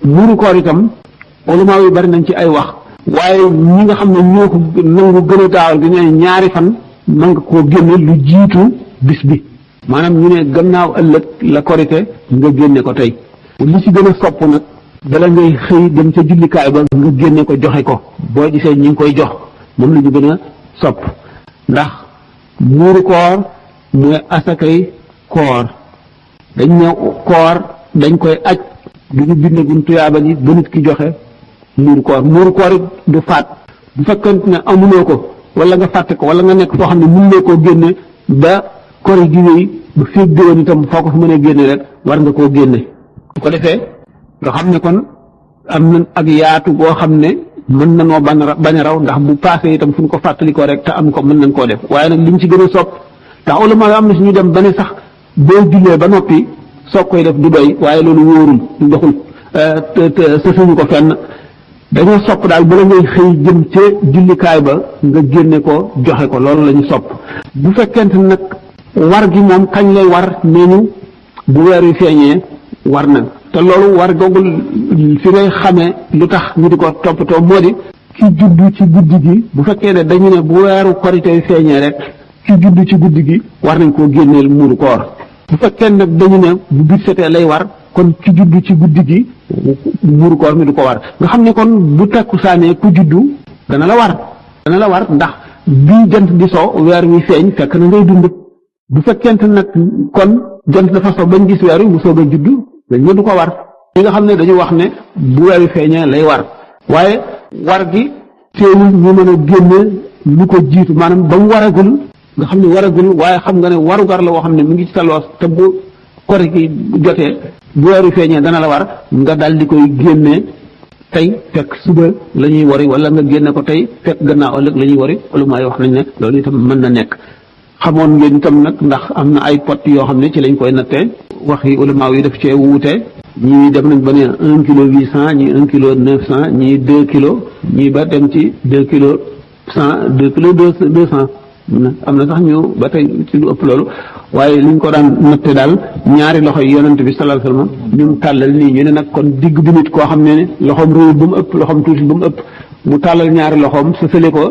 muuru koor itam ulama yi bari nañ ci ay wax waaye ñi nga xam ne ñoo ko nangu gën a gaawal gi ne ñaari fan mën nga koo génne lu jiitu bis bi maanaam ñu ne gannaaw ëllëg la korite nga génne ko tey li ci gën a sopp nag bala ngay xëy dem ca jullikaay ba nga génne ko joxe ko boo gisee ñi ngi koy jox moom la ñu gën a sopp ndax muuru koor mooy asakay koor dañ ne koor dañ koy aj du ñu bindagun tuyaaba ji ba nit ki joxe muuru koor it du faat bu fekkente ne amuloo ko wala nga fàtte ko wala nga nekk foo xam ne mën loo koo génne ba kori gi wéy ba féeg déwén itam foo ko fa mënee génne rek war nga koo génne bu ko defee nga xam ne kon am na ak yaatu boo xam ne mën na noo bañ a raw ndax bu paasee itam fu ñu ko fàttalikoo rek te am ko mën nañ koo def waaye nag liñ ci gën a sopp ndax ulama am na suñu dem ba ne sax boo jullee ba noppi soog koy def du doy waaye loolu wóorul doxul sësuñu ko fenn dañoo sopp daal bala ngay xëy jëm ca jullikaay ba nga génne ko joxe ko loolu la ñu sopp bu fekkente nag war gi moom kañ lay war nee ñu bu weer wi feeñee war na te loolu war googul fi ngay xamee lu tax ñu di ko toppatoo moo di ki juddu ci guddi gi bu fekkee ne dañu ne bu weeru korite wi feeñee rek ki juddu ci guddi gi war nañ koo génneel muuru koor bu fekkee nag dañu ne bu bit setee lay war kon ki juddu ci guddi gi muuru koor mi du ko war nga xam ne kon bu tekku saanee ku juddu dana la war ndax bii jant di so weer wi feeñ fekk na ngay dund bu fekkente nag kon jant dafa so bañ gis weer wi mu soog a juddu dañ ne du ko war li nga xam ne dañu wax ne bu weer wi feeñee lay war waaye war gi teewul ñu mën a génne lu ko jiitu maanaam ba mu waragul nga xam ne waragul waaye xam nga ne warugar la woo xam ne mu ngi ci sa loos te bu kori gi jotee bu weer wi feeñee dana la war nga dal di koy génne tey fekk suba la ñuy wari wala nga génne ko tey fekk gannaaw ëllëg la ñuy wari wala maay wax nañ ne loolu itam mën na nekk xamoon ngeen itam nag ndax am na ay pot yoo xam ne ci lañ koy nattee wax yi ulama yi daf cee wuute ñii dem nañ ba ne 1 kilo 800 ñii 1 kilo 900 ñii 2 kilos ñii ba dem ci 2 kilos 100 2 kilos 200 am na sax ñu ba tey ci lu ëpp loolu waaye liñ ko daan natte daal ñaari loxo yi yonent bi sallallahu alayhi wasallam ñu tàllal nii ñu ne nag kon digg bi nit koo xam ne loxoom réew ba mu ëpp loxoom tuuti ba mu ëpp mu tàllal ñaari loxoom sësale ko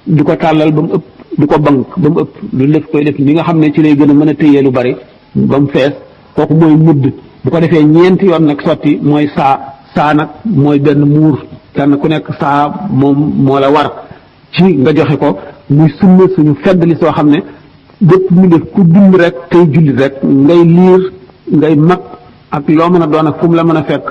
di ko tàllal ba mu ëpp di ko bank ba mu ëpp lu def koy def li nga xam ne ci lay gën a mën a téye lu bari ba mu fees kooku mooy mudd bu ko defee ñeenti yoon nag sotti mooy saa nag mooy benn muur kenn ku nekk saa moom moo la war ci nga joxe ko muy sunna suñu feddali soo xam ne bépp mu def ku dund rek tey jullit rek ngay liir ngay mag ak loo mën a doon ak fu mu la mën a fekk